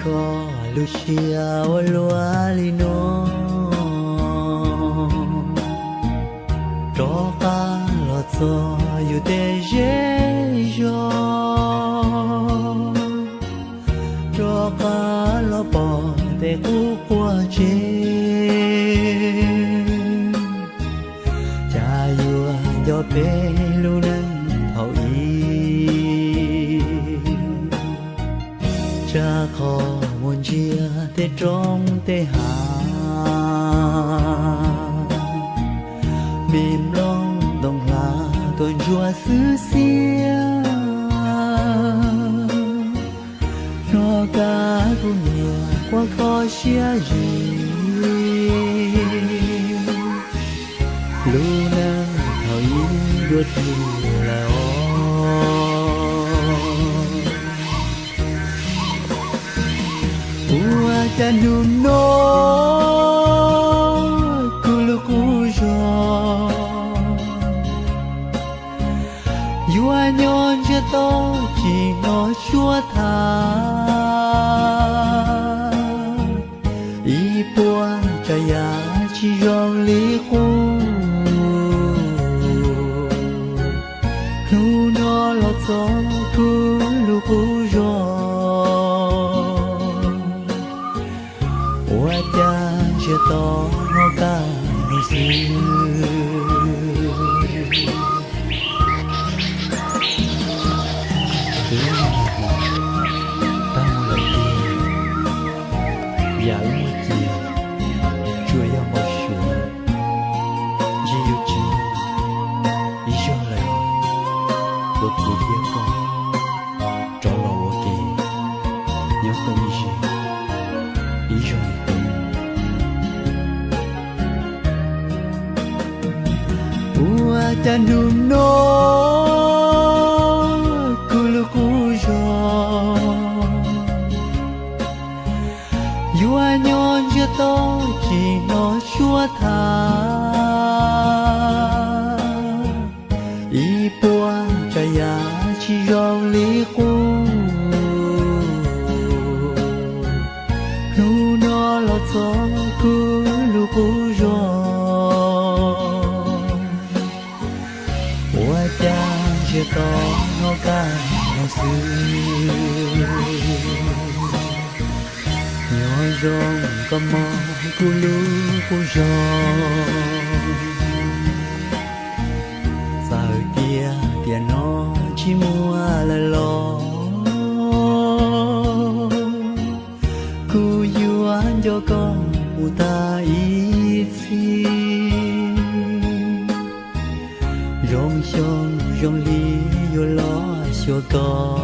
Koj lub siab ua luaj li no, rov qab los txog yus tej zej zog, rov qab los pom tej qub quas tsev. Cas yuav nco peb lub neej thaum ub, tsam qhov mus ntsia tej roob tej hav, me nplooj ntoo hlav tuaj ntsuab xwb xiab. Hnov kab kuv niam quaj kho siab zim, lub neej thaum ub dua twg lawm os. Ua cas hnub no kuv lub qub zog yuav nyob ntsiag to tsis hnov suab tham, ib puas tsav yam tsis zoo li qub. Hnub no los txog kuv lub qub zog, ua cas ntsiag to hnov kab no xwb. Lub neej tag mus lawm tiag, yam wb muaj cia tsuas yog npau suav, ntshe yuav tsis muaj ib zaug lawm uas kuv thiab koj rov los ua ke nyob koom ib zig ib zaug li qub. Ua cas hnub no kuv lub qub zog yuav nyob ntsiag to tsis hnov suab tham, ib puas tsav yam tsis zoo li qub. Hnub no los txog kuv lub qub zog, ua cas ntsiag to hnov kab no xwb. Nyob zoo koj mog kuv lub qub zog, txawm tias tiam no tsis muaj lawm los kuv yuav nco koj mus tag ib txhis. Zoo xyoo zoo li yuav los xyuas koj,